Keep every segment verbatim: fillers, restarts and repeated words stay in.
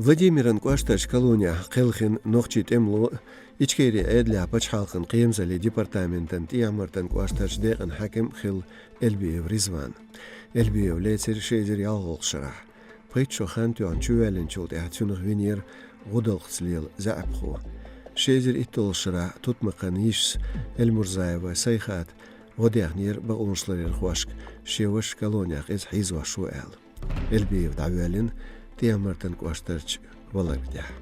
Владимиран кӀоштарчу колонехь кхелхина нохчийн тӀемало а, Ичкерин Ӏедалехь пачхьалкхан кхерамзаллин департаментан ТӀехьа-Мартан кӀоштарчу декъан хьаькам а хилла Эльбиев Ризван. Эльбиев лецира ши эзар ялхалгӀачу шарахь. Пхийтта шо хан тоьхна чувоьллинчул тӀаьхьа цуьнах винера гӀудалкхца лела заьӀапхо. Ши эзар итталгӀачу шарахь тутмакхан йишас Эльмурзаева Сайхата гӀо дехнера бакъонашларъярхошка, шен ваша колонехь иза хьийзош ву аьлла. Эльбиев дӀавоьллина ТӀехьа-Мартан кӀоштарчу валарна тӀехь.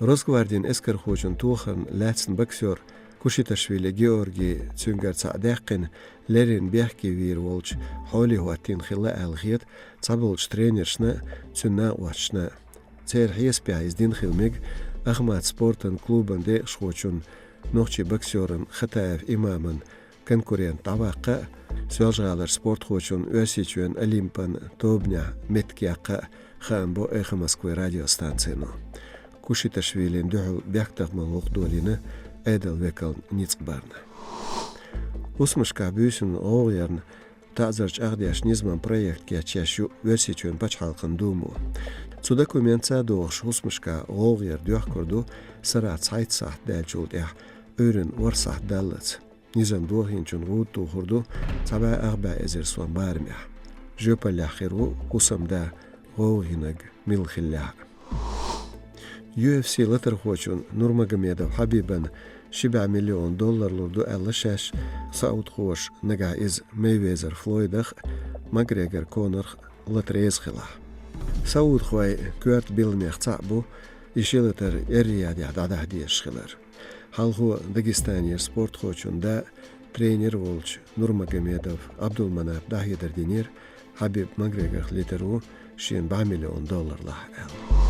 Росгвардин эскархочун тохарна лаьцна боксёр Кушиташвили Георгий, цуьнгара цхьаъ даьккхина, леррина бехке вийр волчу хьоле хӀоттийна хилла аьлла хета цхьаболчу тренершна а, цуьнан накъосташна а. Церан хьесапехь иза дина хила мега Ахмат спортан клубан декъашхочун, нохчийн боксёран Хатаев Имаман конкурент дӀаваккха а, Соьлжа-ГӀалара спортхочун Оьрсийчоьнан Олимпан тобанехь меттиг яккха а хаам бо «Эхо Москвы» радиостанцино. Кушиташвилина дуьхьал бехктакхаман гӀуллакх долийна Ӏедалан векална ницкъ барна. ХӀусамашкахь буьйсанна гӀовгӀанна таӀзар чӀагӀдеш низаман проект кечъеш ю Оьрсийчоьнан пачхьалкхан Думо. Цу документаца догӀуш, хӀусамашкахь гӀовгӀа яр доьхкур ду сарахь цхьайтта сахьт даьллачул тӀаьхьа, Ӏуьйранна ворхӀ сахьт даллалц. Низам дохийначун гӀуда тухур ду цхьа бӀе ах бӀе эзар сом барамехь. Жоьпаллехь хир ву хӀусамда гӀовгӀа йинарг мила хиллехь а. Ю эф си латархочун Нурмагомедов Хьабибан ши бӀе миллион доллар лур ду аьлла шаьш саудхоша, нагахь иза Мейвезер Флойдах а, Макгрегор Конорх а лата реза хилахь. Саудхой коьрта билламех цхьаъ бу и ши латар Эр-Риядехь дӀадахьа дезаш хилар. Хьалхо Дагестанера спортхочун да, тренер а волчу Нурмагомедов Абдулманапа дӀахьедар динера, Хьабиб Макгрегорах литар ву шена бӀе миллион доллар лахь аьлла.